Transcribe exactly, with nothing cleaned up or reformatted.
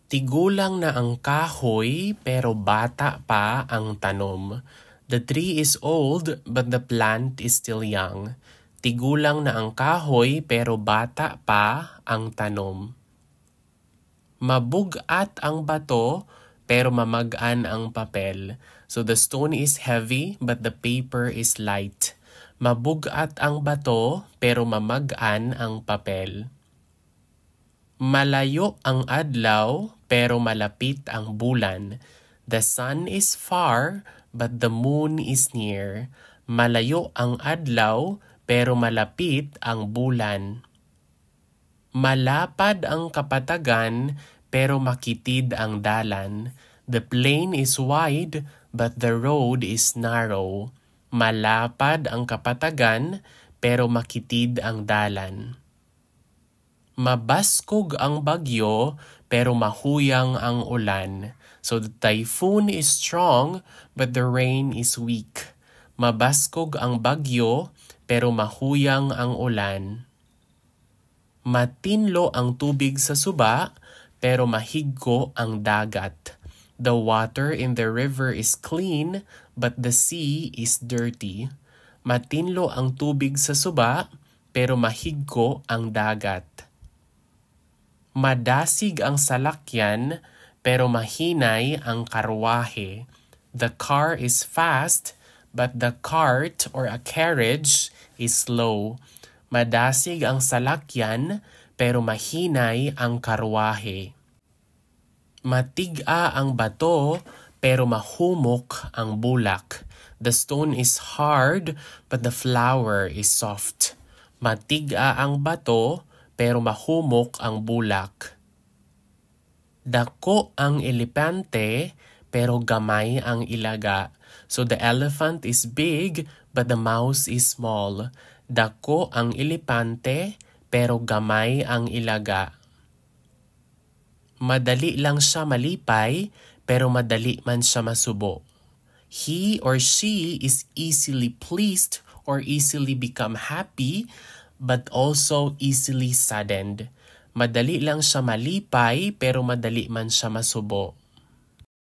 Tigulang na ang kahoy, pero bata pa ang tanom. The tree is old, but the plant is still young. Tigulang na ang kahoy, pero bata pa ang tanom. Mabug-at ang bato, pero mamag-an ang papel. So the stone is heavy, but the paper is light. Mabug-at ang bato, pero mamag-an ang papel. Malayo ang adlaw, pero malapit ang bulan. The sun is far, but the moon is near. Malayo ang adlaw, pero malapit ang bulan. Malapad ang kapatagan, pero makitid ang dalan. The plain is wide, but the road is narrow. Malapad ang kapatagan, pero makitid ang dalan. Mabaskog ang bagyo, pero mahuyang ang ulan. So the typhoon is strong, but the rain is weak. Mabaskog ang bagyo, pero mahuyang ang ulan. Matinlo ang tubig sa suba, pero mahigko ang dagat. The water in the river is clean, but the sea is dirty. Matinlo ang tubig sa suba, pero mahigko ang dagat. Madasig ang salakyan, pero mahinay ang karwahe. The car is fast, but the cart or a carriage is slow. Madasig ang salakyan, pero mahinay ang karwahe. Matig-a ang bato, pero mahumok ang bulak. The stone is hard, but the flower is soft. Matig-a ang bato, pero mahumok ang bulak. Dako ang elepante, pero gamay ang ilaga. So the elephant is big, but the mouse is small. Dako ang elepante, pero gamay ang ilaga. Madali lang siya malipay, pero madali man siya masubo. He or she is easily pleased or easily become happy, but also easily saddened. Madali lang siya malipay, pero madali man siya masubo.